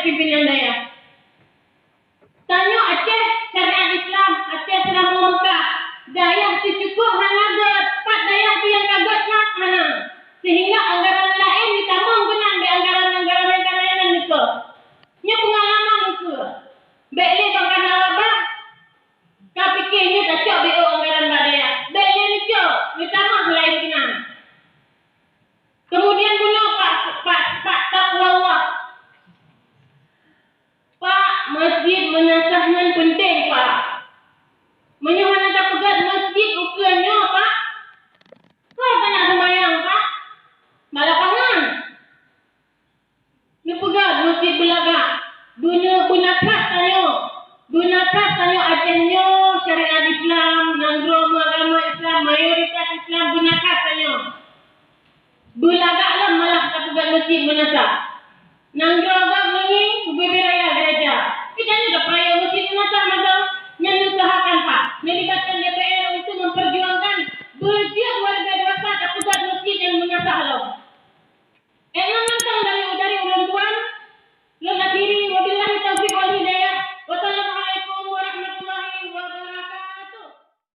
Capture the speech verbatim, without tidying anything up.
pimpinan dayah. Tanyoe Aceh syariat Islam, Aceh Seuramoe Meukah, dayah teuh cukôp hana gèt, pat dayah teuh nyang ka gèt that hana. Sehingga anggaran laén jitamong keunan bak anggaran-anggaran nyang ka na nyan nikeue. Nyoe peungalaman ukeue. Bèk lé bak kana wabah, ka pike nyoe tacok bak anggaran bak dayah. Bèk lé neucok, neutamah laén keunan. Keumudian bunoe Pak, Pak, Pak Taqwallah. Pak, masjid meunasah nyan peunteng, Pak. Meunyoe hana tapeugèt masjid ukeue nyoe, Pak, soe ka na seumayang, Pak? Balapangan. Neupeugah masjid beulagak. Beuna-, beuna that tanyoe. Beuna that tanyoe Aceh nyoe syariat Islam, nanggroe meuagama Islam, mayoritas Islam, beuna that tanyoe. Beulagak lom malah tapeugah masjid meunasah. Nanggroe gob ngieng, bubé-bubé